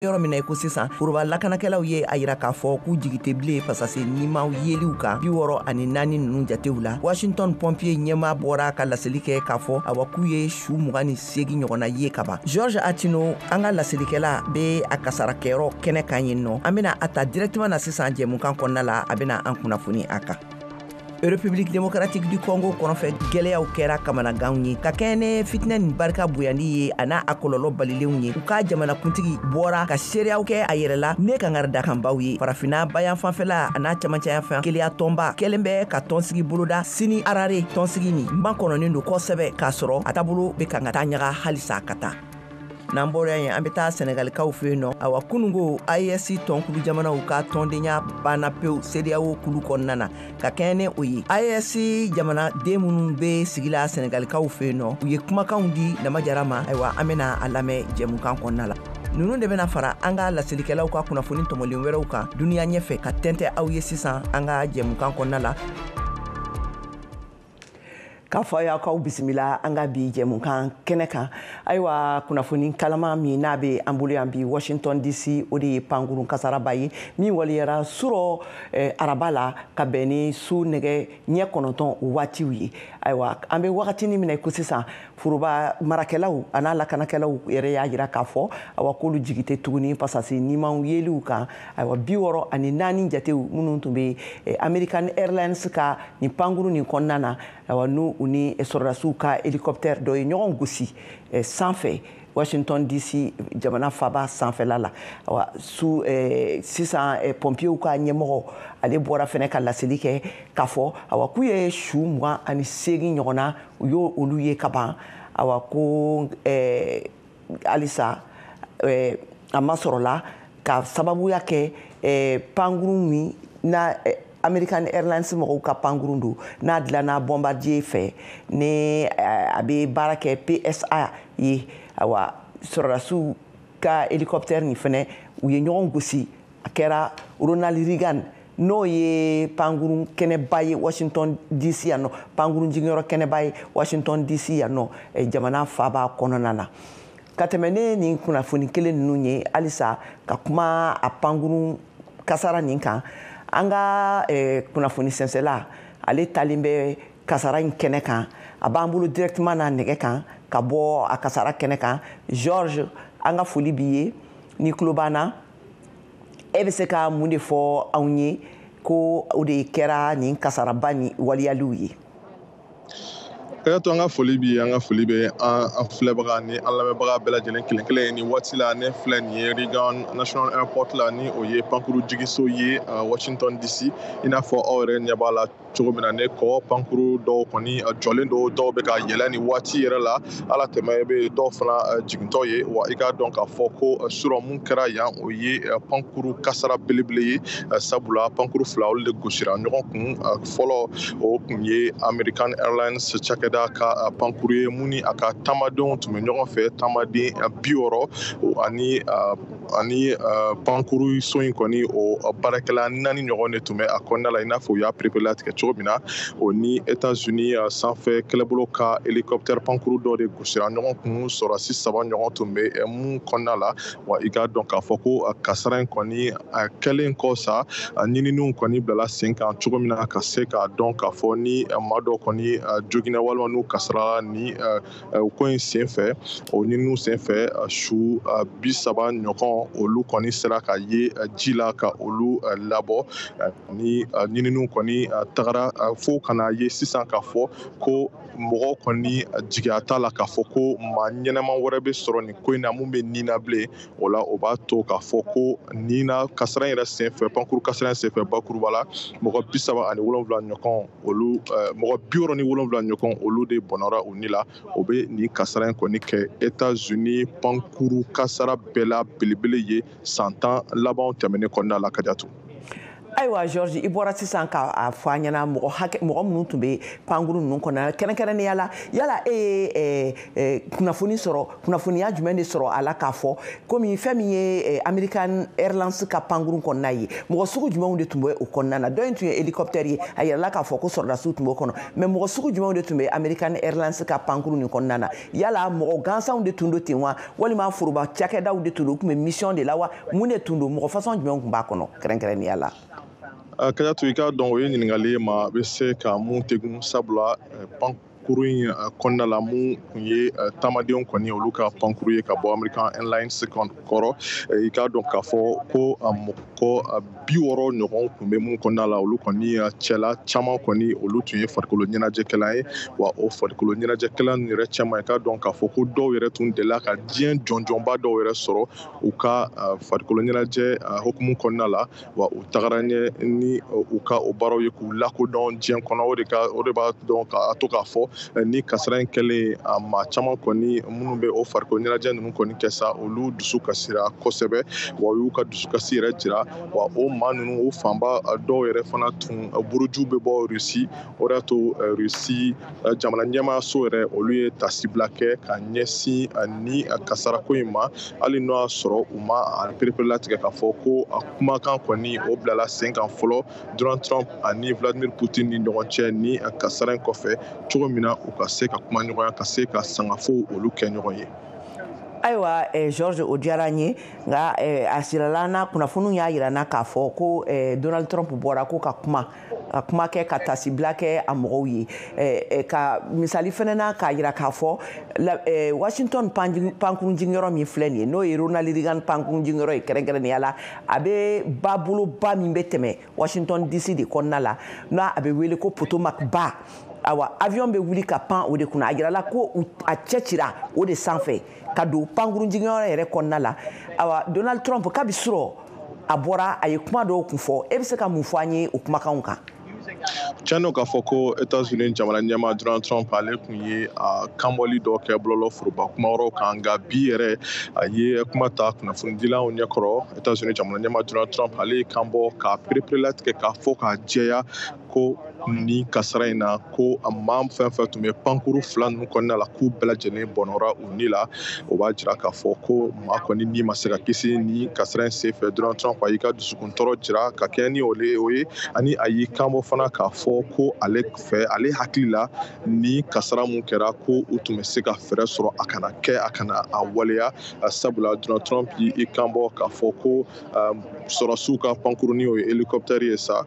Yɔrɔ min na i ko sisan, foroba lakanakɛlaw ye a yira k'a fɔ k'u jigi tɛ bilen pasase nimaw yeliw kan 64 ninnu jatew la. Washington pompier ɲɛmaa bɔra ka laseli kɛ k'a fɔ awa k'u ye su 28 ɲɔgɔnna ye kaban. George Atino, an ka laselikɛla, bɛ a kasarakɛyɔrɔ kɛnɛ kan yen nɔ. An bɛna a ta directement na sisan jɛmukan kɔnɔna la, a bɛna an kunnafoni a kan. République démocratique du Congo kɔnɔfɛ, gɛlɛyaw kɛra kamanaganw ye ka kɛɲɛ ni fitinɛ nin barika bonyali ye, a n'a a kɔlɔlɔ balilenw ye. U ka jamanakuntigi bɔra ka seereyaw kɛ a yɛrɛ la ne kangaridakanbaw ye. Farafinna bayan fanfɛla a n'a camancɛya fan keleya tɔnba kɛlen bɛ ka tɔnsigi boloda sini Harare. Tɔnsigi nin makɔnɔnen don kosɛbɛ, k'a sɔrɔ a taabolo bɛ kan ka taa ɲaga halisa ka taa. N'an bɔra yen, an bɛ taa Sɛnɛgalikaw fɛ yen nɔ. Awa, kununko AES tɔnkulu jamanaw ka tɔndenya banna pewu CEDEAO kulu kɔnɔna na. Ka kɛɲɛ ni o ye, AES jamanaden minnu bɛ sigi la Sɛnɛgalikaw fɛ yen nɔ, u ye kumakanw di Namajara ma. Ayiwa, an bɛna a lamɛn jɛmukan kɔnɔna la. Ninnu de bɛna fara an ka laselikɛlaw ka kunnafoni tɔmɔlen wɛrɛw kan duniya ɲɛfɛ ka tɛntɛ aw ye sisan an ka jɛmukan kɔnɔna la. K'a fɔ aw k'aw bisimila an ka bi jɛmukan kɛnɛ kan. Ayiwa, kunnafoni kalama min n'a bɛ an bolo yan bi Washington DC, o de ye pankurun kasaraba ye min waliyara surɔ araba la ka bɛn ni su nɛgɛ ɲɛ 9 waatiw ye. Ayiwa, an bɛ wagatinin min na i ko sisan, foroba marakɛlaw a n'a lakanakɛlaw yɛrɛ y'a jira k'a fɔ awa k'olu jigi tɛ tuguni pasasi nimaw yeliw kan. Ayiwa, 64 jatew minnu tun bɛ American Airlines ka nin pankurun nin kɔnɔna na, ayiwa, n'u u ni sɔrɔdasiw ka hélicoptère dɔ ye ɲɔgɔn gosi sanfɛ Washington DC jamana faba sanfɛla la. Awa, su sisan, pompiers ka ɲɛmɔgɔ, ale bɔra fɛnɛ ka laseli kɛ k'a fɔ awa k'u ye su 28 ɲɔgɔnna, u y'o olu ye ka ban. Awa, ko halisa a ma sɔrɔla ka sababuya kɛ pankurun min na American Airlines mɔgɔw ka pankurun don, n'a dilanna Bombardier fɛ, ni a bɛ baara kɛ PSA ye. Awa, sɔrɔdasiw ka hélicoptère nin fɛnɛ, u ye ɲɔgɔn gosi. A kɛra Ronald Reagan, n'o ye pankurun kɛnɛba ye Washington DC yan nɔ, pankurun jiginyɔrɔ kɛnɛba ye Washington DC yan nɔ, jamana faaba kɔnɔna na. Ka tɛmɛ ne nin kunnafoni kelen ninnu ye, halisa ka kuma a pankurun kasara nin kan, an ka kunnafoni sɛnsɛla, ale talen bɛ kasara in kɛnɛ kan. A b'an bolo directement na nɛgɛ kan ka bɔ a kasara kɛnɛ kan. George, an ka foli b'i ye. Ni tulo b'an na, e bɛ se ka mun de fɔ anw ye ko o de kɛra nin kasaraba ni waliyaliw ye? Ka to, an ka foli bi, an ka foli bɛ an filɛbaga ni an lamɛnbaga bɛɛ lajɛlen kelen kelen. Ni waati la, ne filɛ nin ye Reagan National Airport la, ni o ye pankuru jigiso ye Washington DC. I n'a fɔ aw yɛrɛ ɲɛ b'a la cogo min na, ne kɔ, pankuru dɔw kɔni jɔlen don, dɔw bɛ ka yɛlɛ ni waati yɛrɛ la. Ala tɛmɛ bɛ dɔw fana jigintɔ ye. Wa i k'a dɔn k'a fɔ ko surɔ mun kɛra yan, o ye pankuru kasara belebele ye, sabula pankuru fila, olu de gosira ɲɔgɔn kun. Fɔlɔ, o kun ye American Airlines cakɛda ka pankuru ye mun ni a ka taamadenw tun bɛ ɲɔgɔn fɛ, taamaden 60, ani pankuru so in kɔni, o baarakɛla naani ɲɔgɔn de tun bɛ a kɔnɔna la. I n'a fɔ u y'a perepere cogo min na, o ni Etats-Unis sanfɛ kɛlɛbolo ka hélicoptère pankuru dɔ de gosira ɲɔgɔn kun, sɔrɔdasi saba ɲɔgɔn tun bɛ mun kɔnɔna la. Wa i k'a dɔn k'a fɔ ko kasara in kɔni a kɛlen kɔ sa, ɲininiw kɔni bilala sen kan cogo min na ka se k'a dɔn k'a fɔ ni maa dɔ kɔni joginna walima n'u kasara ni ko in sen fɛ. O ɲininiw sen fɛ, su 30 ɲɔgɔn, olu kɔni sera ka ye ji la ka olu labɔ. Ni ɲininiw kɔni tagara fo ka na ye sisan k'a fɔ ko mɔgɔ kɔni jigiya t'a la k'a fɔ ko maa ɲɛnama wɛrɛ bɛ sɔrɔ nin ko in na mun bɛ nin na bilen. O la, o b'a to k'a fɔ ko nin na kasara in yɛrɛ senfɛ, pankuru kasara in senfɛ, bakuruba la, mɔgɔ 37 ɲɔgɔn, olu mɔgɔ 67 ɲɔgɔn, olu de bɔnɔra u ni la. O bɛ nin kasara in kɔni kɛ Etats-Unis pankuru kasara bɛɛ la belebele ye san 10 labanw tɛmɛnen kɔnɔna la, Kajatu. Ayiwa George, i bɔra sisan k'a fɔ an ɲɛna mɔgɔ minnu tun bɛ pankuru ninnu kɔnɔ kɛrɛnkɛrɛnnenya la, yala e ye kunnafoni sɔrɔ, kunnafoniya jumɛn de sɔrɔ a la k'a fɔ komi fɛn min ye American Airlines ka pankuru kɔnɔna ye, mɔgɔ sugu jumɛnw de tun bɛ o kɔnɔna na? Dɔ in tun ye hélicoptère ye, a yirala k'a fɔ ko sɔrɔdasiw tun b'o kɔnɔ, mais mɔgɔ sugu jumɛnw de tun bɛ American Airlines ka pankuru nin kɔnɔna na? Yala mɔgɔ gansanw de tun don ten wa, walima foroba cakɛdaw de tun don, u tun bɛ mission de la wa, mun de tun don, mɔgɔ façon jumɛnw tun b'a kɔnɔ kɛrɛnkɛrɛnnenya la? Kajatu, i k'a dɔn o ye ɲininkali ye ma a bɛ se ka mun tegun, sabula pankuru in kɔnɔna la mun tun ye taamadenw kɔni olu ka pankuru ye ka bɔ American Airlines kɔrɔ, i k'a dɔn k'a fɔ ko mɔgɔ 60 ɲɔgɔn tun bɛ mun kɔnɔna la, olu kɔni cɛla caman kɔni olu tun ye farikolo ɲɛnajɛkɛla ye. Wa o farikolo ɲɛnajɛkɛla ninnu yɛrɛ caman, i k'a dɔn k'a fɔ ko dɔw yɛrɛ tun delila ka diɲɛ jɔnjɔnba dɔw yɛrɛ sɔrɔ u ka farikolo ɲɛnajɛ hukumu kɔnɔna la. Wa u tagara ɲɛ ni u ka o baaraw ye k'u lakodɔn diɲɛ kɔnɔ. O de b'a dɔn k'a to k'a fɔ ni kasara in kɛlen, a maa caman kɔni minnu bɛ o farikolo ɲɛnajɛ ninnu kɔni kɛ sa, olu dusu kasira kosɛbɛ. Wa u y'u ka dusukasi yɛrɛ jira. Wa o maa ninnu o fanba dɔw yɛrɛ fana tun buruju bɛ bɔ Rusi. O de y'a to Rusi jamana ɲɛmaayaso yɛrɛ olu ye tasibila kɛ ka ɲɛsin ni kasarako in ma, hali n'o y'a sɔrɔ u ma a pereperelatigɛ k'a fɔ ko a kumakan kɔni o bilala sen kan fɔlɔ Donald Trump ani Vladimir Putin ni ɲɔgɔn cɛ ni kasara in kɔfɛ, cogo min na u ka se ka kuma ɲɔgɔnya, ka se ka sangafo olu kɛ ɲɔgɔn ye. Ayiwa George, o diyara n ye, nka a sirala n na, kunnafoniw y'a yira n na k'a fɔ ko Donald Trump bɔra ko ka kuma kɛ, ka tasibila kɛ a mɔgɔw ye, ka misali fɛnɛ na k'a yira k'a fɔ Washington pankurun jiginyɔrɔ min filɛ nin ye, n'o ye Ronald Reagan pankurun jiginyɔrɔ ye kɛrɛnkɛrɛnnenya la, a bɛ baboloba min bɛ tɛmɛ Washington DC de kɔnɔna la, n'a a bɛ wele ko Potomac ba. Awa avion bɛ wuli ka pan o de kunna, a yirala ko a cɛ cira o de sanfɛ ka don pankurun jiginyɔrɔ yɛrɛ kɔnɔna la. Awa Donald Trump kabi surɔ a bɔra a ye kuma dɔw kun fɔ, e bɛ se ka mun fɔ an ye o kumakanw kan? Tiɲɛ don k'a fɔ ko États-Unis jamana ɲɛmaa Donald Trump ale tun ye a kanbɔli dɔ kɛ bɔlɔlɔ foroba kuma wɛrɛw kan, nka bi yɛrɛ a ye kuma ta kunnafonidilaw ɲɛkɔrɔ. États-Unis jamana ɲɛmaa Donald Trump ale ye kanbɔ k'a pereperelatigɛ k'a fɔ k'a jɛya ko ni kasara in na, ko a maa fɛn fɛn tun bɛ pankuru fila ninnu kɔnɔna la k'u bɛɛ lajɛlen bɔnɔra u ni la. O b'a jira k'a fɔ ko maa kɔni ni ma se ka kisi ni kasara in senfɛ. Donald Trump a y'i ka dusukuntɔɔrɔ jira ka kɛ ni o ye, ani a y'i kanbɔ fana k'a fɔ ko ale fɛ, ale hakili la ni kasara mun kɛra ko u tun bɛ se ka fɛɛrɛ sɔrɔ a kana kɛ, a kana a waleya. Sabula Donald Trump y'i kanbɔ k'a fɔ ko sɔrɔsiw ka pankurunin, o ye hélicoptère ye sa,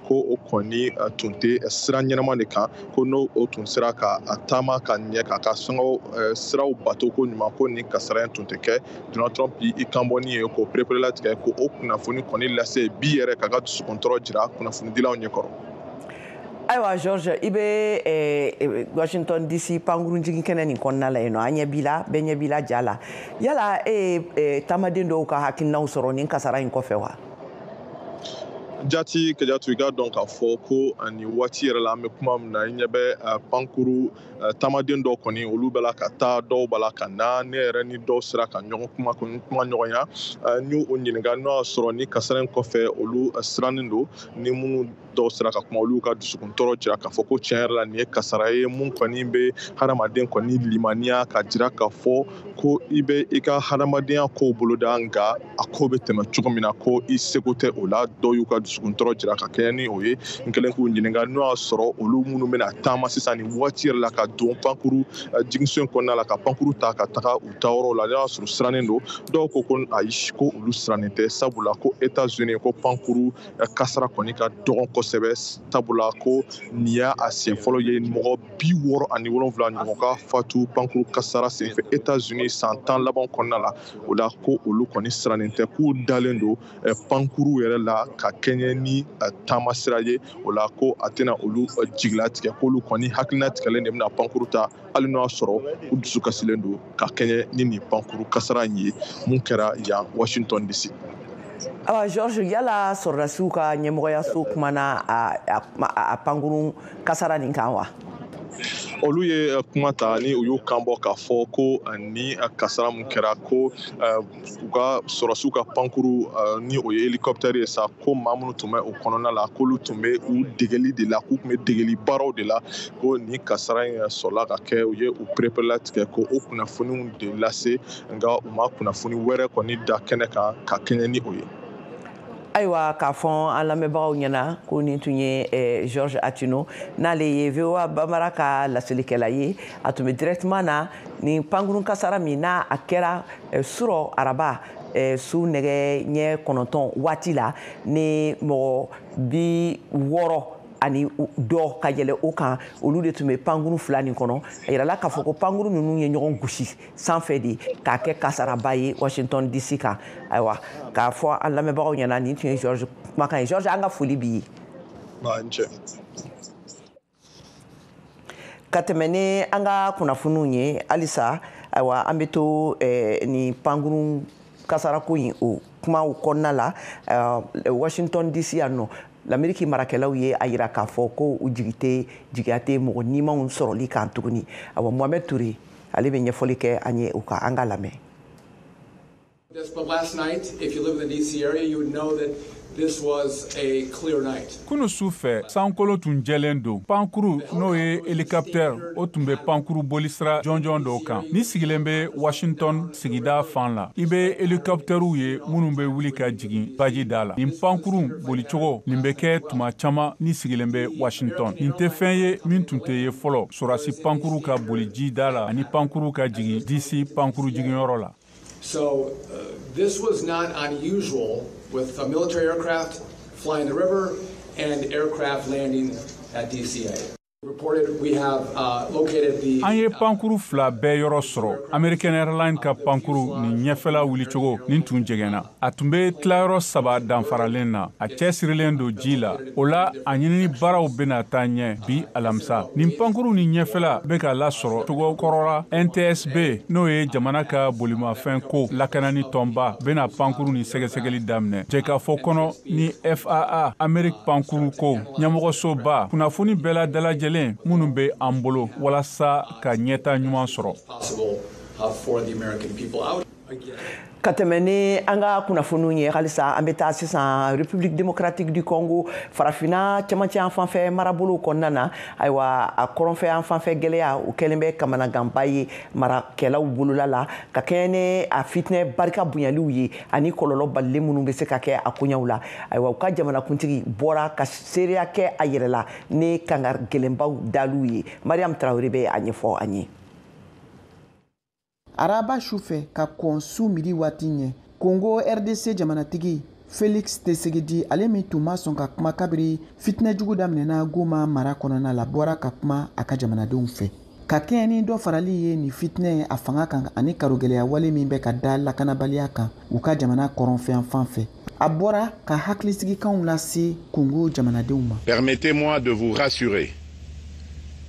ko o kɔni tun tɛ sira ɲɛnama de kan, ko n'o o tun sera ka taama ka ɲɛ k'a ka sɔngɔ siraw bato ko ɲuman, ko ni kasara in tun tɛ kɛ. Donald Trump y'i kanbɔ ni ye k'o pereperelatigɛ ko o kunnafoni kɔni lase bi yɛrɛ k'a ka dusukuntɔɔrɔ jira kunnafonidilaw ɲɛkɔrɔ. Ayiwa George, i bɛ Washington DC pankurun jigin kɛnɛ nin kɔnɔna la yen nɔ, an ɲɛ b'i la, bɛɛ ɲɛ b'i la ja la. Yala e ye taamaden dɔw ka hakilinaw sɔrɔ nin kasara in kɔfɛ wa? Jati Kajatu, i k'a dɔn k'a fɔ ko nin waati yɛrɛ la an bɛ kuma min na, i ɲɛ bɛ pankuru taamaden dɔw kɔni olu bɛ la ka taa, dɔw b'a la ka na. Ne yɛrɛ ni dɔw sera ka ɲɔgɔn kuma ɲɔgɔnya, n y'o ɲininka n'o y'a sɔrɔ ni kasara in kɔfɛ olu sirannen don. Ni minnu dɔw sera ka kuma, olu ka dusukuntɔɔrɔ jira k'a fɔ ko tiɲɛ yɛrɛ la nin ye kasara ye mun kɔni bɛ hadamaden kɔni limaniya, ka jira k'a fɔ ko i bɛ i ka hadamadenya kow boloda, nka a ko bɛ tɛmɛ cogo min na ko i seko tɛ o la. Dɔw y'u ka dusukuntɔɔrɔ jira ka kɛɲɛ ni o ye. N kɛlen k'u ɲininka n'o y'a sɔrɔ olu minnu bɛna taama sisan nin waati yɛrɛ la ka don pankuru jiginso in kɔnɔna la, ka pankuru ta ka taga u taayɔrɔw la, n'o y'a sɔrɔ sirannen don. Dɔw ko ko ayi, ko olu sirannen tɛ, sabula ko États-Unis ko pankuru kasara kɔni ka dɔgɔn kosɛbɛ, sabula ko nin y'a siɲɛ fɔlɔ ye mɔgɔ 67 ɲɔgɔn ka fatu pankuru kasara senfɛ États-Unis san 10 laban kɔnɔna la. O la ko olu kɔni sirannen tɛ, k'u dalen don pankuru yɛrɛ la ka kɛɲɛ ni taama sira ye. O la ko a tɛna olu jigilatigɛ, k'olu kɔni hakilina tigɛlen de bɛna pankuru ta, hali n'o y'a sɔrɔ u dusu kasilen don ka kɛɲɛ ni nin pankuru kasara in ye mun kɛra yan Washington DC. Awa George, yala sɔrɔdasiw ka ɲɛmɔgɔyaso kumana a pankurun kasara nin kan wa? Olu ye kuma ta ni u y'u kan bɔ k'a fɔ ko ni kasara mun kɛra, ko u ka sɔrɔsiw ka pankuru, ni o ye hélicoptère ye sa, ko maa minnu tun bɛ o kɔnɔna la, k'olu tun bɛ u degeli de la, k'u tun bɛ degeli baaraw de la, ko ni kasara in sɔrɔla ka kɛ. U ye u pereperelatigɛ ko o kunnafoniw de lase, nka u ma kunnafoni wɛrɛ kɔni da kɛnɛ kan ka kɛɲɛ ni o ye. Ayiwa, k'a fɔ an lamɛnbagaw ɲɛna ko nin tun ye Georges Atino, n'ale ye VOA Bambara ka laselikɛla ye. A tun bɛ directement na nin pankurun kasara min n'a a kɛra surɔ araba su nɛgɛ ɲɛ 9 waati la, ni mɔgɔ 60 ani dɔ ka yɛlɛ o kan, olu de tun bɛ pankurun 2 nin kɔnɔ. A yirala k'a fɔ ko pankurun ninnu ye ɲɔgɔn gosi sanfɛ de k'a kɛ kasaraba ye Washington DC kan. Ayiwa, k'a fɔ an lamɛnbagaw ɲɛna, nin tun ye Georges kumakan ye. Georges, an ka foli b'i ye. Ka tɛmɛ ni an ka kunnafoniw ye halisa, ayiwa, an bɛ to nin pankurun kasarako in o kumaw kɔnɔna la. Washington DC yan nɔ, l'Amérique marakɛlaw ye a yira k'a fɔ ko u jigi tɛ, jigiya tɛ mɔgɔ nimanw sɔrɔli kan tuguni. Awa, Mohamed Touré, ale bɛ ɲɛfɔli kɛ an ye o kan, an ka lamɛn. But last night, if you live in the DC area, you would know that this was a clear night. Kunu su fɛ, sankolo tun jɛlen don. Pankuru, n'o ye hélicoptère, o tun bɛ pankuru bolisira jɔnjɔn dɔw kan. Ni sigilen bɛ Washington sigida fan la, i bɛ hélicoptèrew ye minnu bɛ wuli ka jigin baji da la. Nin pankuru bolicogo nin bɛ kɛ tuma caman ni sigilen bɛ Washington. Nin tɛ fɛn ye min tun tɛ ye fɔlɔ, sɔrɔdasi pankuru ka boli ji da la ani pankuru ka jigin DC pankuru jiginyɔrɔ la. So this was not unusual with a military aircraft flying the river and aircraft landing at DCA. Reported we have located the An ye pankuru 2 bɛɛ yɔrɔ sɔrɔ. American Airlines ka pankuru nin ɲɛfɛla wulicogo nin tun jɛngɛnna. A tun bɛ tilayɔrɔ 3 danfaralen na. A cɛsirilen don ji la. O la, a ɲinini baaraw bɛna taa ɲɛ bi alamisa. Nin pankuru nin ɲɛfɛla bɛ ka lasɔrɔ cogo kɔrɔ la. NTSB, n'o ye jamana ka bolimafɛn ko lakanani tɔnba, bɛna pankuru nin sɛgɛsɛgɛli daminɛ. Jɛkafɔ kɔnɔ ni FAA, Amérique pankuru ko ɲɛmɔgɔsoba, kunnafoni bɛɛ la dalajɛlen minnu bɛ an bolo walasa ka ɲɛta ɲuman sɔrɔ. Ka tɛmɛ ni an ka kunnafoniw ye halisa, an bɛ taa sisan République démocratique du Congo, farafinna cɛmancɛ yan fanfɛ marabolow kɔnɔna na. Ayiwa, a kɔrɔnfɛ yan fanfɛ gɛlɛya o kɛlen bɛ kamanaganba ye marakɛlaw bolola la, ka kɛɲɛ ni a fitinɛ barika bonyaliw ye ani kɔlɔlɔ balilen minnu bɛ se ka kɛ a koɲɛw la. Ayiwa, u ka jamanakuntigi bɔra ka seereya kɛ a yɛrɛ la ni kangari gɛlɛnbaw daliw ye. Mariam Traoré bɛ a ɲɛfɔ an ye. Araba su fɛ ka kɔn su midi waati ɲɛ, Congo RDC jamanatigi Félix Tshisekedi, ale min tun ma sɔn ka kuma kabiri fitinɛjugu daminɛna Goma mara kɔnɔna la, bɔra ka kuma a ka jamanadenw fɛ. Ka kɛɲɛ ni dɔ farali ye nin fitinɛ a fanga kan ani karogɛlɛya wale min bɛ ka da lakanabaliya kan u ka jamana kɔrɔnfɛ fan fɛ, a bɔra ka hakilisigikanw lase Congo jamanadenw ma. Permettez-moi de vous rassurer.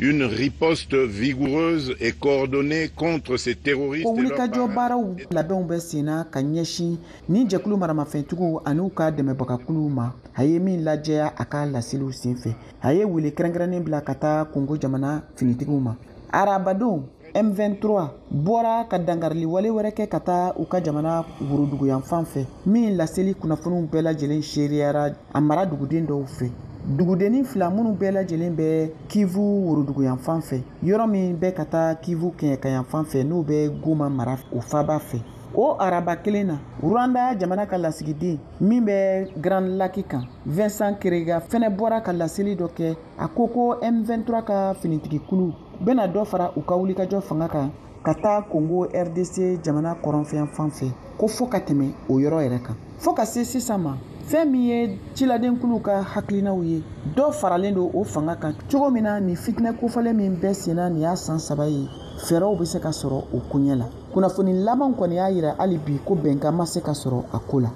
Une riposte vigoureuse et coordonnée contre ces terroristes. Ko wulikajɔ baaraw labɛnw bɛ senna ka ɲɛsin ni jɛkulu maramafɛntigiw ani u ka dɛmɛbagakuluw ma. A ye min lajɛya a ka laseliw senfɛ, a ye wele kɛrɛnkɛrɛnnen bila ka taa Kongo jamana finitigiw ma. Arabadon, M23 bɔra ka dangarili wale wɛrɛ kɛ ka taa u ka jamana woroduguyanfan fɛ, min laseli kunnafoniw bɛɛ lajɛlen seereyara a mara duguden dɔw fɛ. Dugudennin 2 minnu bɛɛ lajɛlen bɛ Kivu woroduguyanfan fɛ, yɔrɔ min bɛ ka taa Kivu kɛɲɛkayanfan fɛ, n'o bɛ Goma mara o faaba fɛ. O araba kelen na, Rwanda jamana ka lasigiden min bɛ Grand Lac kan, Vincent Kerega, fɛnɛ bɔra ka laseli dɔ kɛ. A ko ko M23 ka finitigikulu bɛna dɔ fara u ka wulikajɔ fanga kan ka taa Congo RDC jamana kɔrɔnfɛyanfan fɛ, ko fo ka tɛmɛ o yɔrɔ yɛrɛ kan. Fo ka se sisan ma, fɛn min ye ciladenkuluw ka hakilinaw ye, dɔ faralen don o fanga kan cogo min na nin fitinɛ kofɔlen min bɛɛ senna nin y'a san 3 ye, fɛɛrɛw bɛ se ka sɔrɔ o koɲɛ la. Kunnafoni laban kɔni y'a yira hali bi ko bɛnkan ma se ka sɔrɔ a ko la.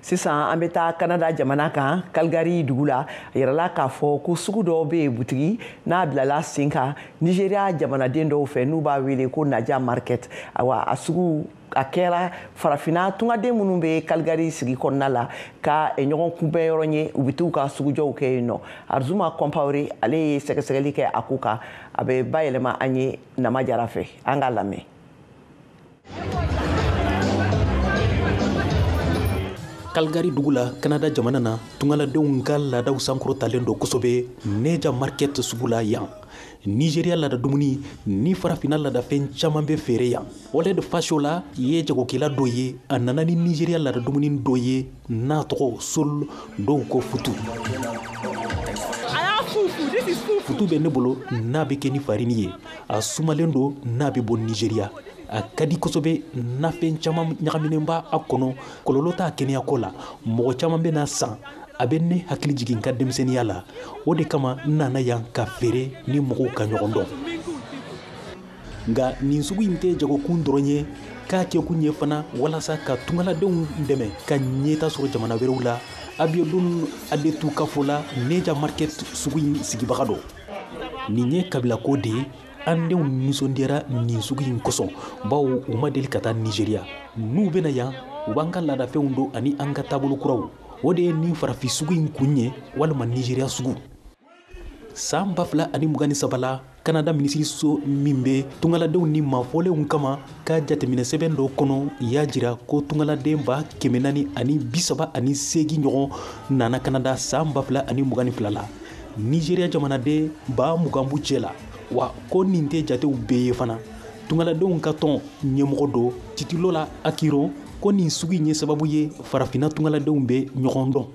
Sisan an bɛ taa Canada jamana kan, Calgary dugu la. A yirala k'a fɔ ko sugu dɔw bɛ yen, butigi n'a bilala sen kan Nigeria jamanaden dɔw fɛ, n'u b'a wele ko Naija Market. Ayiwa, a sugu a kɛra farafinna tungaden minnu bɛ Calgary sigi kɔnɔna la ka ɲɔgɔn kunbɛn yɔrɔ ye, u bɛ t'u ka sugujɔw kɛ yen nɔ. Arzuma Kɔnpawore, ale ye sɛgɛsɛgɛli kɛ a ko kan, a bɛ bayɛlɛma an ye Nama Jara fɛ. An k'a lamɛn. Calgary dugu la, Canada jamana na, tungaladenw ka laadaw sankɔrɔtalen don kosɛbɛ Naija Market sugu la yan. Nigeria laada dumuni ni farafinna laadafɛn caman bɛ feere yan. Oled Fashola ye jagokɛla dɔ ye, a nana ni Nigeria laada dumuni dɔ ye n'a tɔgɔ sol, dɔw ko futu. Futu bɛ ne bolo, n'a bɛ kɛ ni farini ye, a sumalen don, n'a bɛ bɔ Nigeria. A ka di kosɛbɛ, nafɛn caman ɲagaminen b'a a kɔnɔ, kɔlɔlɔ t'a kɛnɛyako la. Mɔgɔ caman bɛ na san, a bɛ ne hakili jigin ka denmisɛnninya la. O de kama n nana yan ka feere ni mɔgɔw ka ɲɔgɔn dɔn. Nka nin sugu in tɛ jagokun dɔrɔn ye, k'a kɛkun ye fana walasa ka tungaladenw dɛmɛ ka ɲɛta sɔrɔ jamana wɛrɛw la. Abiodun Adetu kafo la, Naija Market sugu in sigibaga don. Nin ye kabilako de ye. An denw nisɔndiyara nin sugu in kosɔn, bawo u ma deli ka taa Nigeria. N'u bɛna yan, u b'an ka laadafɛnw don ani an ka taabolo kuraw. O de ye nin farafin sugu in kun ye, walima Nigeria sugu. San 2023 la, Canada minisiriso min bɛ tungaladenw ni maafɔlenw kama ka jateminɛ sɛbɛn dɔ kɔnɔ y'a jira ko tungaladen 438 ɲɔgɔn nana Canada san 2022 la. Nigeria jamanaden 20,000 b'u cɛ la. Wa ko nin tɛ jatew bɛɛ ye fana. Tungaladenw ka tɔn ɲɛmɔgɔ dɔ Titilola Akiro ko nin sugu in ye sababu ye farafinna tungaladenw bɛ ɲɔgɔn dɔn.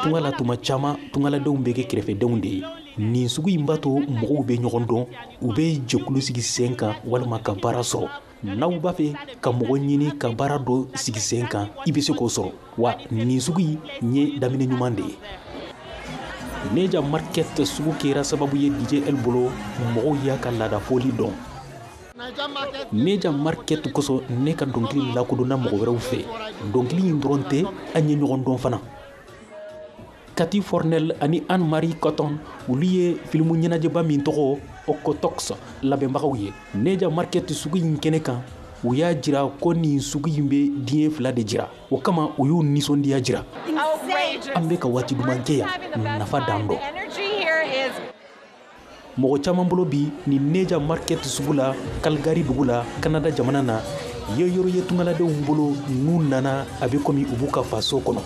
Tunga la tuma caman tungaladenw bɛ kɛ kɛrɛfɛdenw de ye. Nin sugu in b'a to mɔgɔw bɛ ɲɔgɔn dɔn, u bɛ jɛkulu sigi sen kan walima ka baara sɔrɔ. N'aw b'a fɛ ka mɔgɔ ɲini ka baara dɔ sigi sen kan, i bɛ se k'o sɔrɔ. Wa nin sugu in ye daminɛ ɲuman de ye. Naija Market sugu kɛra sababu ye DJ L bolo, mɔgɔw y'a ka laadafɔli dɔn. Naija Market kosɔn ne ka dɔnkili lakodɔnna mɔgɔ wɛrɛw fɛ. Dɔnkili in dɔrɔn tɛ, an ye ɲɔgɔn dɔn fana. Cathy Fornell ani Anne-Marie Cotton, olu ye filimu ɲɛnajɛba min tɔgɔ Okotox labɛnbagaw ye. Naija Market sugu in kɛnɛ kan, u y'a jira ko nin sugu in bɛ diɲɛ fila de jira. O kama u y'u nisɔndiya jira. An bɛ ka waati duman kɛ yan, nafa dan dɔn. Mɔgɔ caman bolo bi nin Naija Market sugu la, Calgary dugu la, Canada jamana na, ye yɔrɔ ye tungaladenw bolo n'u nana a bɛ komi u b'u ka faso kɔnɔ.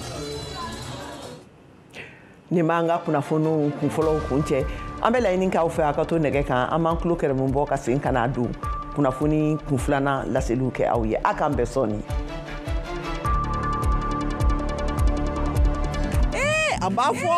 Nin b'an ka kunnafoniw kunfɔlɔw kun cɛ. An bɛ laɲini k'aw fɛ a ka to nɛgɛ kan, an b'an tulo kɛrɛmu bɔ ka segin ka na don kunnafoni kun filanan laseliw kɛ aw ye. A k'an bɛn sɔɔni. A b'a fɔ.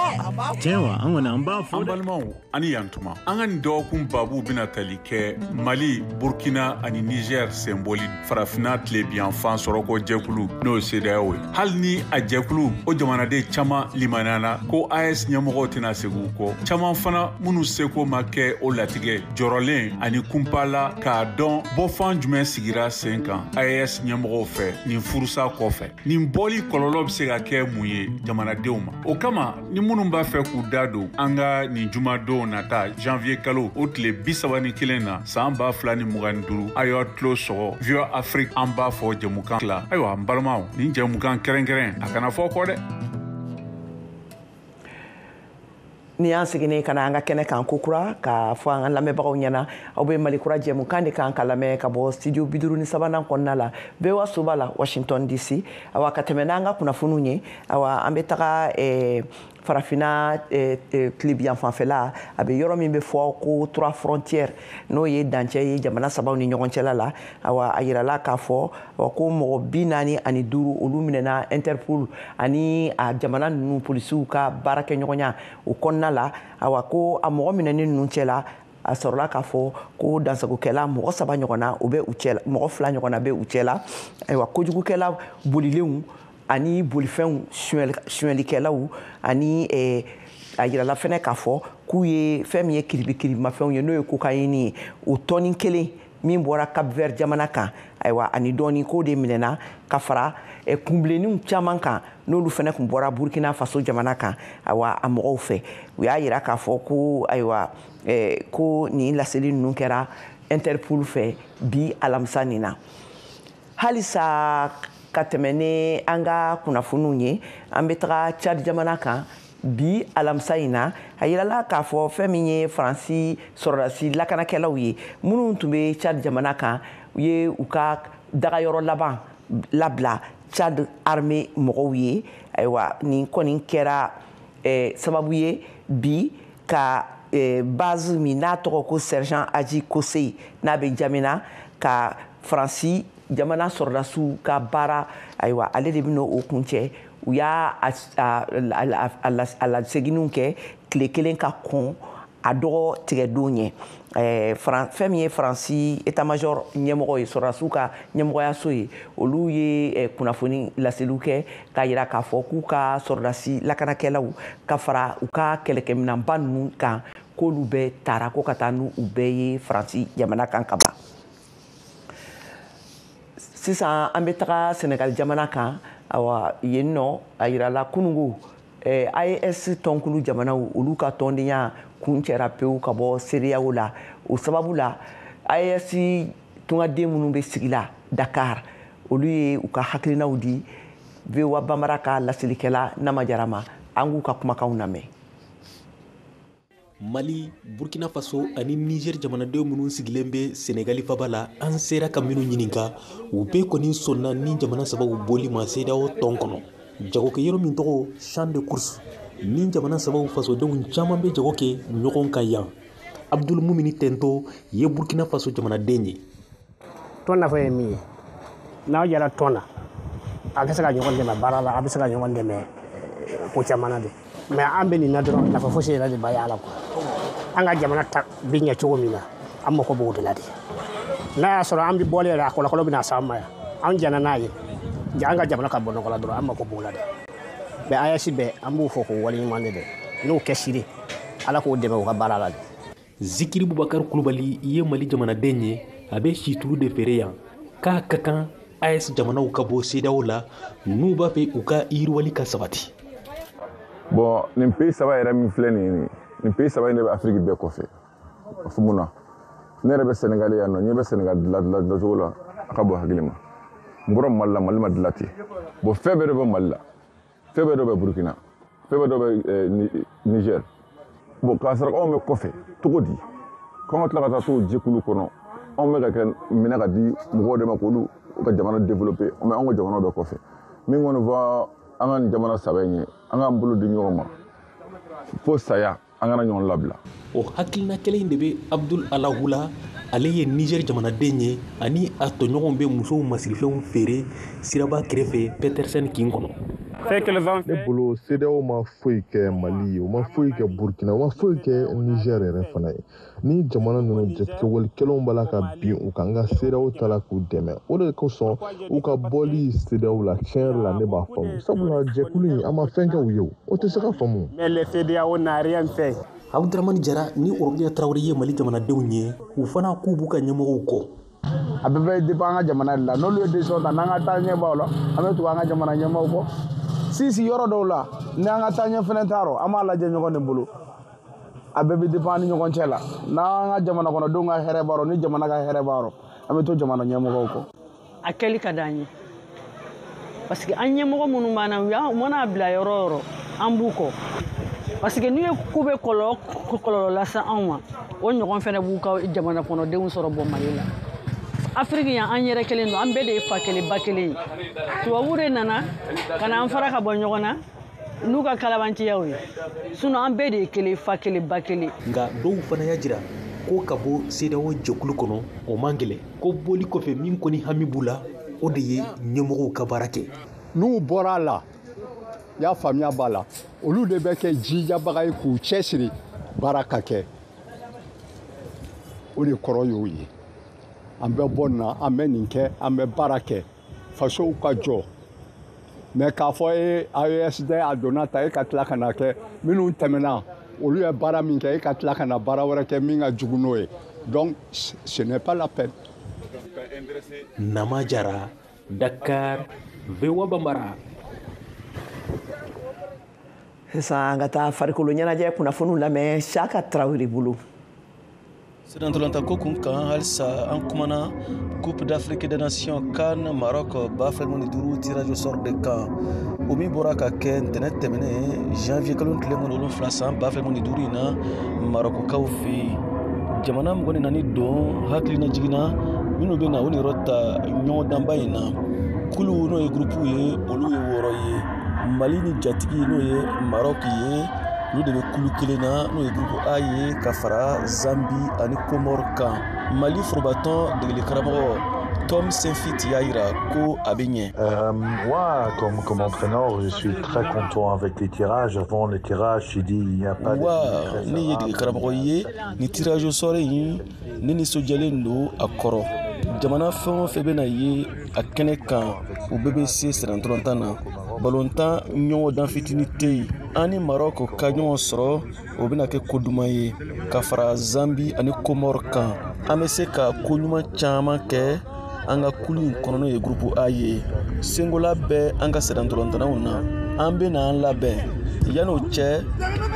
Tiɲɛ wa, an kɔni an b'a fɔ. An balimaw ani yantuma, an ka nin dɔgɔkun babu bɛna tali kɛ Mali, Burkina ani Niger senbɔli farafinna tilebiyanfan sɔrɔko jɛkulu, n'o ye CEDEAO ye. Hali ni a jɛkulu o jamanaden caman limaniyana ko AES ɲɛmɔgɔw tɛna segin u kɔ, caman fana minnu seko ma kɛ o latigɛ jɔrɔlen ani kunpala k'a dɔn bɔfan jumɛn sigira sen kan AES ɲɛmɔgɔw fɛ nin furusa kɔfɛ. Nin bɔli kɔlɔlɔ bɛ se ka kɛ mun ye jamanadenw ma? O kama ni minnu b'a fɛ k'u da don an ka nin jumadon nata janvier kalo o tile 31 na san 2025, a y'aw tulo sɔgɔ VOA Afrique, an b'a fɔ jɛmukan la. Ayiwa n balimaw, nin jɛmukan kɛrɛnkɛrɛn a kana fɔ kɔ dɛ. Ni y'an seginnen ka na an ka kɛnɛ kan kokura k'a fɔ an ka lamɛnbagaw ɲɛna, aw bɛ Mali kura jɛmukan de kan ka lamɛn ka bɔ studio 53nan kɔnɔna la, VOA soba la, Washington DC. Awa, ka tɛmɛ n'an ka kunnafoniw ye, awa an bɛ taga farafinna tilebiyan fanfɛla, a bɛ yɔrɔ min bɛ fɔ ko trois frontières, n'o ye dancɛ ye jamana sabaw ni ɲɔgɔn cɛla la. Awa, a yirala k'a fɔ ko mɔgɔ 45 olu minɛna Interpol ani a jamana ninnu polisiw ka baarakɛɲɔgɔnya o kɔnɔna la. Awa, ko a mɔgɔ minɛnen ninnu cɛla, a sɔrɔla k'a fɔ ko dansagokɛla mɔgɔ 3 ɲɔgɔnna o bɛ u cɛ la, mɔgɔ 2 ɲɔgɔnna bɛ u cɛ la. Ayiwa, kojugukɛla bolilenw ani bolifɛnw sonyɛlikɛlaw ani a yirala fɛnɛ k'a fɔ k'u ye fɛn min ye kiribikiribimafɛnw ye, n'o ye kokayini ye, o tɔni 1 min bɔra Cap Vert jamana kan, ayiwa ani dɔɔni k'o de minɛna ka fara kunbilenninw caman kan n'olu fana tun bɔra Burkina Faso jamana kan. Ayiwa a mɔgɔw fɛ u y'a yira k'a fɔ ko ayiwa ko nin laseli ninnu kɛra Interpol fɛ bi alamisa nin na. Halisa ka tɛmɛ ni an ka kunnafoniw ye, an bɛ taga Tchad jamana kan bi alamisa in na. A yirala k'a fɔ fɛn min ye Faransi sɔrɔdasi lakanakɛlaw ye minnu tun bɛ Tchad jamana kan, u ye u ka dagayɔrɔ laban labila Tchad armée mɔgɔw ye. Ayiwa nin kɔni kɛra sababu ye bi ka base min n'a tɔgɔ ko Sergent Hadji Kosei n'a bɛ Jamina ka Faransi jamana sɔrɔdasiw ka baara, ayiwa ale de bɛna o kuncɛ. U y'a a laseginniw kɛ tile kelen ka kɔn a dɔgɔ tigɛdon ɲɛ. Fɛn min ye Faransi état-major ɲɛmɔgɔ ye, sɔrɔdasiw ka ɲɛmɔgɔyaso ye, olu ye kunnafoni laseliw kɛ k'a yira k'a fɔ k'u ka sɔrɔdasi lakanakɛlaw ka fara u ka kɛlɛkɛminɛnba ninnu kan k'olu bɛɛ taara ko ka taa n'u bɛɛ ye Faransi jamana kan ka ban. Sisan an bɛ taga Senegal jamana kan. Awa yen nɔ a yirala kunungo AES tɔnkulu jamanaw olu ka tɔndenya kuncɛra pewu ka bɔ CEDEAO la. O sababu la AES tungaden minnu bɛ sigi la Dakar, olu ye u ka hakilinaw di VOA Bambara ka laselikɛla Nama Jara ma. An k'u ka kumakanw lamɛn. Mali, Burkina Faso ani Niger jamanadenw minnu sigilen bɛ Senegali faba la, an sera ka minnu ɲininka, u bɛɛ kɔni sɔnna ni jamana sabaw bɔli ma CEDEAO tɔn kɔnɔ. Jagokɛyɔrɔ min tɔgɔ Champ de course, ni jamana sabaw fasodenw caman bɛ jago kɛ ɲɔgɔn kan yan. Abdul Mumini Tento ye Burkina Faso jamanaden ye. Tɔn nafa ye min ye, n'aw jɛra tɔn na, a bɛ se ka ɲɔgɔn dɛmɛ baara la, a bɛ se ka ɲɔgɔn dɛmɛ ko caman na de. Mais an bɛ nin na dɔrɔn, nafa fosi yɛrɛ de ba y'a la quoi. An ka jamana ta bɛ ɲɛ cogo min na, an mako b'o de la de. N'a y'a sɔrɔ an bɛ bɔli yɛrɛ, a kɔlɔlɔ bɛna s'an ma yan. An jɛnna n'a ye, an ka jamana ka bɔ nɔgɔ la dɔrɔn, an mako b'o la de. Mais AES bɛɛ, an b'u fɔ k'o waleɲuman de dɛ. N'o kɛ siri, Ala k'o dɛmɛ u ka baara la de. Zikiri Bubakar Kulubali ye Mali jamanaden ye, a bɛ situlu de feere yan. K'a ka kan AES jamanaw ka bɔ CEDEAO la, n'u b'a fɛ u ka yiriwali ka sabati. Bon, nin pays saba yɛrɛ min filɛ nin ye, nin pays saba in de bɛ Afiriki bɛɛ kɔfɛ. A fɔ mun na, ne yɛrɛ bɛ Senegali yan nɔ, ɲɛ bɛ Senegali dilancogo la, a ka bon hakili ma. N bɔra Mali la, Mali ma dilan ten. Bon, fɛn bɛɛ de bɛ Mali la, fɛn bɛɛ dɔ bɛ Burkina, fɛn bɛɛ dɔ bɛ Niger. Bon, k'a sɔrɔ anw bɛ kɔfɛ cogo di? K'anw ka tila ka taa t'o jɛkulu kɔnɔ, anw bɛ ka kɛ minɛ ka di mɔgɔw de ma k'olu ka jamana développer, mais anw ka jamana bɛ kɔfɛ. Min kɔni fɔ an ka nin jamana saba in ye, an k'an bolo di ɲɔgɔn ma fo saya, an kana ɲɔgɔn labila. O hakilina kelen in de bɛ Abdul Alahu la, ale ye Niger jamanaden ye, ani a tɔɲɔgɔnw bɛ musow masirifɛnw feere siraba kɛrɛfɛ Petersen kin kɔnɔ. Ne bolo CEDEAO ma foyi kɛ Mali ye, u ma foyi kɛ Burkina, u ma foyi kɛ Niger yɛrɛ fana ye. Ni jamana ninnu jatigɛwalikɛlaw b'a la ka bin u kan, n ka CEDEAO ta la k'u dɛmɛ. O de kosɔn u ka bɔli CEDEAO la, tiɲɛ yɛrɛ la ne b'a faamu. Sabula jɛkulu in, an ma fɛn kɛ u ye, o tɛ se ka faamu. Mais le CEDEAO n'a rien fait. Abdramani Jara ni Orokiya Traoré ye Mali jamanadenw ye, u fana k'u b'u ka ɲɛmɔgɔw kɔ. A bɛɛ bɛ dépend an ka jamana de la. N'olu ye décision ta, n'an ka taa ɲɛ b'aw la, an bɛ tugu an ka jamana ɲɛmaaw kɔ. Sisi yɔrɔ dɔw la, ni an ka taa ɲɛ fɛnɛ t'a rɔ, an b'a lajɛ ɲɔgɔn de bolo. A bɛɛ bɛ dépend an ni ɲɔgɔn cɛ la. N'an ka jamana kɔnɔdenw ka hɛrɛ b'a rɔ, ni jamana ka hɛrɛ b'a rɔ, an bɛ to jamana ɲɛmɔgɔw kɔ. A kɛli ka d'an ye, parce que an ɲɛmɔgɔ minnu b'an na, u mana bila yɔrɔ o yɔrɔ, an b'u kɔ. Parce que n'u ye ko bɛ kɔlɔlɔ lase anw ma, o ɲɔgɔn fɛnɛ b'u ka jamana kɔnɔdenw sɔrɔ bɔ Mali la. Afiriki yan, an yɛrɛ kelen don, an bɛɛ de ye fa kelen ba kelen ye. Tubabu de nana ka na an fara ka bɔ ɲɔgɔn na n'u ka kalabanciyaw ye, sinon an bɛɛ de ye kelen, fa kelen ba kelen. Nka dɔw fana y'a jira ko ka bɔ CEDEAO jɛkulu kɔnɔ, o man gɛlɛn. Ko bɔli kɔfɛ, min kɔni hami b'u la, o de ye ɲɛmɔgɔw ka baara kɛ. N'u bɔra a la, y'a faamuya b'a la, olu de bɛ kɛ jijabaga ye k'u cɛsiri baara ka kɛ. O de kɔrɔ y'o ye. An bɛ bɔ nin na, an bɛ nin kɛ, an bɛ baara kɛ, fasow ka jɔ. Mais k'a fɔ e AES dɛ a donna ta, e ka tila ka na kɛ minnu tɛmɛna, olu ye baara min kɛ, e ka tila ka na baara wɛrɛ kɛ min ka jugu n'o ye. Donc ce n'est pas la peine. Nama Jara, Dakar, VOA Bambara. Sisan an ka taa farikolo ɲɛnajɛ kunnafoniw lamɛn Saka Tarawele bolo. Sirantolanta ko kun kan halisa an kumana Coupe d'Afrique des Nations CAN Maroc 2025 tirage au sort de kan o min bɔra ka kɛ ntɛnɛn tɛmɛnen janvier kalo tile 27 san 2025 in na Marokokaw fɛ yen. Jamana 24 don hakilina jiginna minnu bɛ na o niyɔrɔ ta ɲɔgɔndanba in na. Kulu n'o ye gurupu ye olu ye 6 ye. Mali ni jatigi n'o ye Maroc ye olu de bɛ kulu kelen na n'o ye gurupu A ye ka fara Zambi ani Komoro kan. Mali forobatɔn degeli karamɔgɔ Tom Saintfiet y'a yira ko a bɛ ɲɛ. Moi, comme entraîneur, je suis très content avec les tirages. Avant les tirages, j'ai dit il n'y a pas de. Wa ne ye degeli karamɔgɔ ye ni tirage au sort in ne nisɔndiyalen don a kɔrɔ. Jamana fɛn o fɛn bɛna ye a kɛnɛ kan u bɛɛ bɛ se sirantolatan na. Balontan ɲɔgɔndan fitinin tɛ yen. An ni Maroc ka ɲɔgɔn sɔrɔ o bɛna kɛ ko duman ye ka fara Zambi ani Komoro kan. An bɛ se ka ko ɲuman caman kɛ an ka kulu in kɔnɔ n'o ye gurupu A ye. Sengola bɛ an ka sirantolantanaw na. An bɛna an labɛn. Yan'o cɛ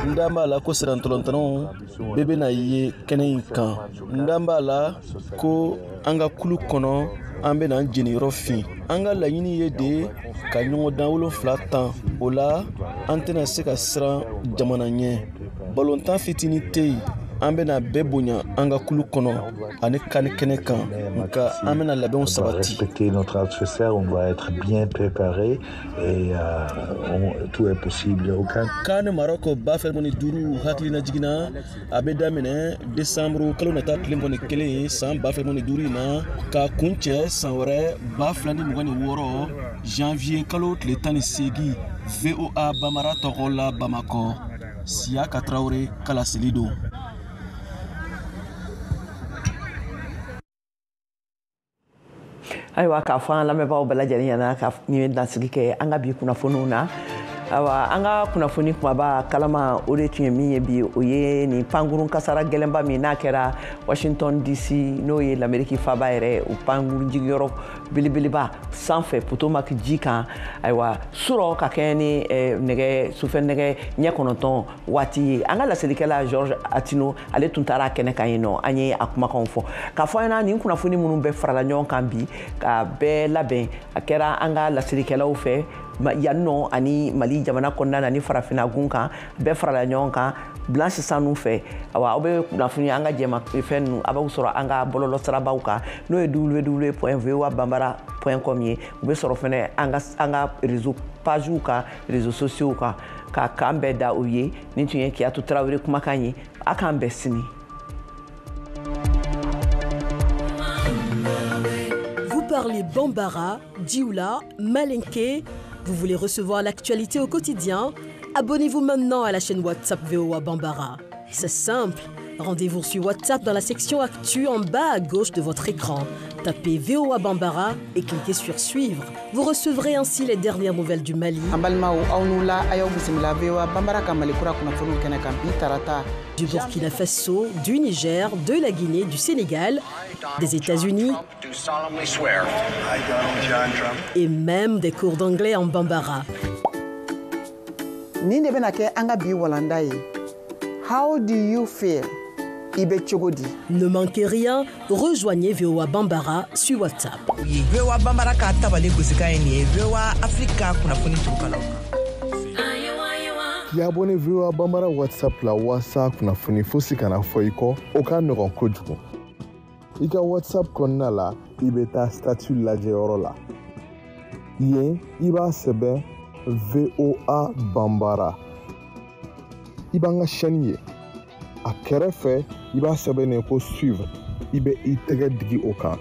n da b'a la ko sirantolantanaw bɛɛ bɛna ye kɛnɛ in kan. N da b'a la ko an ka kulu kɔnɔ an bɛna an jeniyɔrɔ fin. An ka laɲini ye de ka ɲɔgɔndan 7 tan. O la an tɛna se ka siran jamana ɲɛ. Balontan fitinin tɛ yen. An bɛna bɛɛ bonya an ka kulu kɔnɔ ani kani kɛnɛ kan nka an bɛna labɛnw sabati. Respecter notre adversaire, on va être bien préparé et tout est possible. Aucun. CAN Maroc 2025 hakilina jiginna a bɛ daminɛ décembre kalo nata tile 21 san 2025 in na ka kuncɛ san wɛrɛ 2026 janvier kalo tile 18 VOA Bambara tɔgɔ la Bamakɔ. Siyaka Tarawele kalaseli don. Ayiwa k'a fɔ an lamɛnbaaw bɛɛ lajɛlen ɲɛna ka nin ye dansigi kɛ an ka bi kunnafoniw na. Ayiwa an ka kunnafoni kumaba kalama o de tun ye min ye bi o ye nin pankurun kasara gɛlɛnba min n'a kɛra Washington DC n'o ye l'Amérique faaba yɛrɛ o pankurun jigiyɔrɔ belebeleba sanfɛ Potomac ji kan. Ayiwa surɔ ka kɛ ni nɛgɛ sufɛ nɛgɛ ɲɛ 9 waati ye. An ka laselikɛla George Atino ale tun taara kɛnɛ kan yen nɔ an ye a kumakanw fɔ k'a fɔ an ɲɛna nin kunnafoni minnu bɛɛ farala ɲɔgɔn kan bi k'a bɛɛ labɛn a kɛra an ka laselikɛlaw fɛ yan nɔ ani Mali jamana kɔnɔna na ni farafinna gun kan bɛɛ farala ɲɔgɔn kan Blanche Sanu fɛ. Awa aw bɛ kunnafoni an ka jɛma fɛn ninnu a b'aw sɔrɔ an ka bɔlɔlɔ sirabaw kan n'o ye www.voabambara.com ye. U bɛ sɔrɔ fɛnɛ an ka réseau pagew kan réseaux sociaux kan ka k'an bɛɛ da o ye. Nin tun ye Kiyatu Tarawele kumakan ye. A k'an bɛn sini. Vous parlez Bambara, Dioula, Malinké. Vous voulez recevoir l'actualité au quotidien? Abonnez-vous maintenant à la chaîne WhatsApp VOA Bambara. C'est simple. Rendez-vous sur WhatsApp dans la section Actu en bas à gauche de votre écran. Tapez VOA Bambara et cliquez sur Suivre. Vous recevrez ainsi les dernières nouvelles du Mali, du Burkina Faso, du Niger, de la Guinée, du Sénégal, des États-Unis et même des cours d'anglais en Bambara. How do you feel? Ne manquez rien, rejoignez VOA Bambara sur WhatsApp. VOA Bambara ka tabale gosikan ye nin ye VOA Africa kunnafoni turukalaw kan. K'i abonné VOA Bambara WhatsApp la walasa kunnafoni fosi kana fɔ i kɔ, o ka nɔgɔn kojugu. I ka WhatsApp kɔnɔna la, i bɛ taa statut lajɛyɔrɔ la. Yen, i b'a sɛbɛn VOA Bambara. I b'an ka chaîne ye. A kɛrɛfɛ, i b'a sɛbɛn ko suivre. I bɛ i tɛgɛ digi o kan.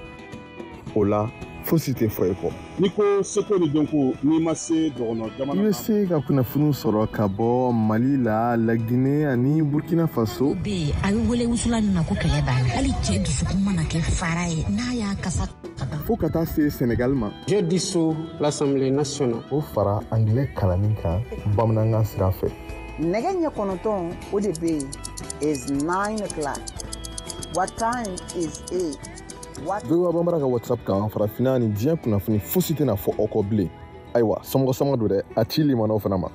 O la, fosi tɛ fɔ i kɔ. N'i ko seko ni dɔnko, n'i ma se dɔgɔnɔ jamana. I bɛ se ka kunnafoniw sɔrɔ ka bɔ Mali la, Laginɛ ani Burkina Faso. Bɛ yen, a bɛ wele wusulan min ma ko kɛlɛ b'a la. Hali cɛ dusukun mana kɛ fara ye, n'a y'a kasa. Fo ka taa se Sénégal ma. Je dissous l'Assemblée nationale. O fara anglais kalanni kan bamanankan sira fɛ. Nɛgɛ ɲɛ 9 o de bɛ yen is 9 o'clock. What time is it? VOA Bambara ka WhatsApp kan, farafinna ni diɲɛ kunnafoni fosi tɛna fɔ aw kɔ bilen. Ayiwa, somɔgɔ sama don dɛ, a ci limanaw fana ma.